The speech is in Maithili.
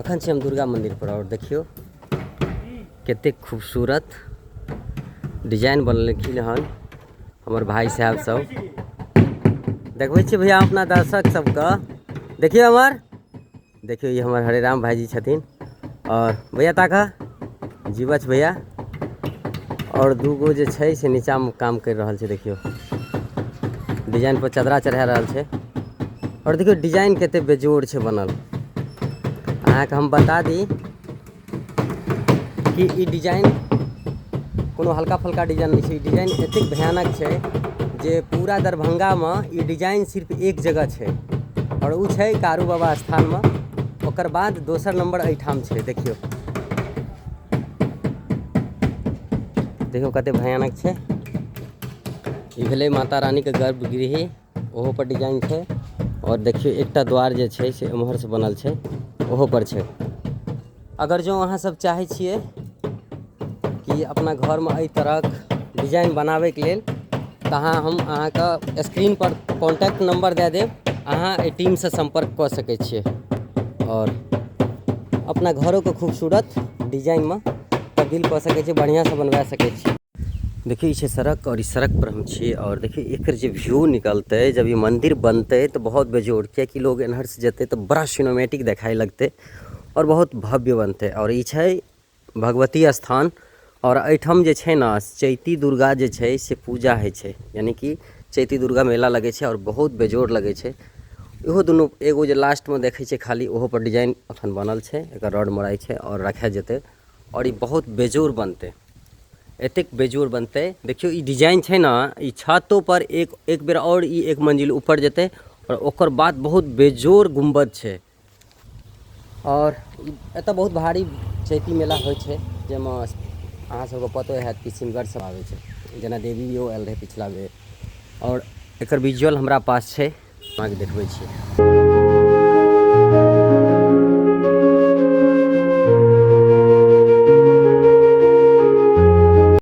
अखन छी हम दुर्गा मंदिर पर और देखियौ कतेक खूबसूरत डिजाइन बनेलखिन हन हमर भाई साहब सब। देखबै छी भैया अपना दर्शक सबके। देखियौ हमर, देखियौ ई हमर हरे राम भाईजी छथिन। और भैया ताका जीवछ भैया और दूगो जे छै से नीचामे काम करि रहल छै। देखियौ डिजाइन पर चदरा चढ़ा रहल छै। और देखियौ डिजाइन कते बेजोड़ छै बनल। अहाँके हम बता दी कि ई डिजाइन कोनो हल्का फुल्का डिजाइन नहि छै। ई डिजाइन एतेक भयानक छै जे पूरा दरभंगामे ई डिजाइन सिर्फ एक जगह छै और ओ छै कारू बाबा स्थानमे। ओकर बाद दोसर नंबर एहिठाम छै। देखियौ देखियौ कते भयानक छै। ई भेलै माता रानीके गर्भगृह, ओहो पर डिजाइन छै। और देखियौ एकटा द्वार जे छै से एम्हर से बनल छै, ओहो पर छै। अगर जो अहाँ सब चाहै छियै कि अपना घरमे एहि तरहक डिजाइन बनाबैके लेल, तऽ हम अहाँके स्क्रीन पर कॉन्टैक्ट नंबर दए देब, अहाँ एहि टीमसँ सम्पर्क कऽ सकै छियै और अपना घरोके खूबसूरत डिजाइनमे तब्दील कऽ सकै छियै, बढ़िआँसँ बनवा सकै छियै। देखियौ ई छै सड़क और ई सड़क पर हम छी और देखियौ एकर जे व्यू निकलतै जब ई मंदिर बनतै तऽ बहुत बेजोड़, कियाकि लोग एन्हर से जेतै तऽ बड़ा सिनेमैटिक देखाइ लगतै और बहुत भव्य बनतै। और ई छै भगवती स्थान और एहिठाम जे छै ने चैती दुर्गा जे छै से पूजा होइ छै, यानी कि चैती दुर्गा मेला लगै छै और बहुत बेजोड़ लगै छै। इहो दुनू एगो जे लास्टमे देखै छियै खाली ओहो पर डिजाइन अखन बनल छै, एकर रॉड मराइ छै और राखल जेतै और ई बहुत बेजोड़ बनतै, एतेक बेजोड़ बनतै। देखियौ ई डिजाइन छै ने, ई छतो पर एक बेर और ई एक मंजिल ऊपर जेतै और ओकर बाद बहुत बेजोड़ गुम्बद छै। और एतऽ बहुत भारी चैती मेला होइ छै, जाहिमे अहाँ सबके पतो हैत कि सिंगर सब आबै छै, जेना देवियो आयल रहै पिछला बेर। और एकर विजुअल हमरा पास छै, अहाँके देखबै छी।